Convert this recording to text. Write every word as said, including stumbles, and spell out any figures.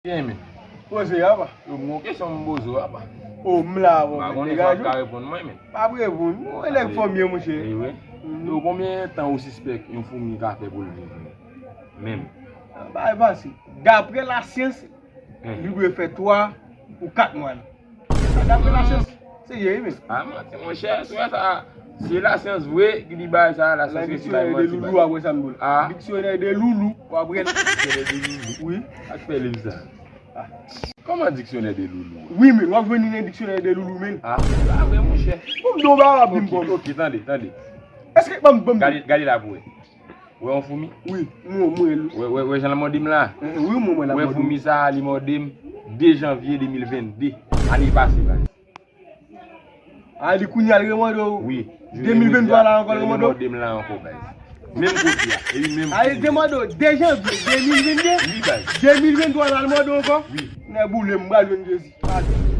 Byen, men. Poze a, pa. Yo, m gon kesyon m poze w, apa. O, m la, avè w, men. M pa konnen si w ap ka reponn mwen, men. Pa reponn. Mwen, nèg fanmi, monchè. Wi, wi. Yo, konbyen tan ou sispèk yon foumi ka fè pou l viv, men? Menm. Bagay fasil. Daprè lasyans, li dwe fè twa ou kat mwa, non? Sa daprè lasyans. Serye, wi, men. A, manti, monchè, sou sa, si lasyans vre ki di bagay sa, lasyans resi bay manti, bay. Diksyonè de loulou, w ap wè sa m di w la. A. Diksyonè de loulou, w ap wè l. Diksyonè de loulou. Wi. Sa k fè liv sa? A. Kòman diksyonè de loulou? Wi, men, w ap jwenn li nan diksyonè de loulou, men. A, se pa vre, monchè. Bon, m di w bagay, w ap di m. Ok, bon, ok, tande, tande. Èske, ban m, ban m. Gade, gade la pou wè. Wè yon foumi? Wi, mwen, mwen. Wè, wè, wè jan l mòde m la? Eh, eh, wi, mwen, mwen la mòde. Wè foumi sa a, li mòde m de janvye de mil venn de, ane pase, baz. A, li kounye a l remòde w? Wi. De mil venn twa la ankò, l remòde w? Li remòde m la ankò, baz. Menm kote a. E li menm foumi. A, li te mòde w de janvye de mil venn de? Wi, baz. De mil venn twa la, l mòde w ankò? Wi. Nèg boule m, m pral jwenn Jezi.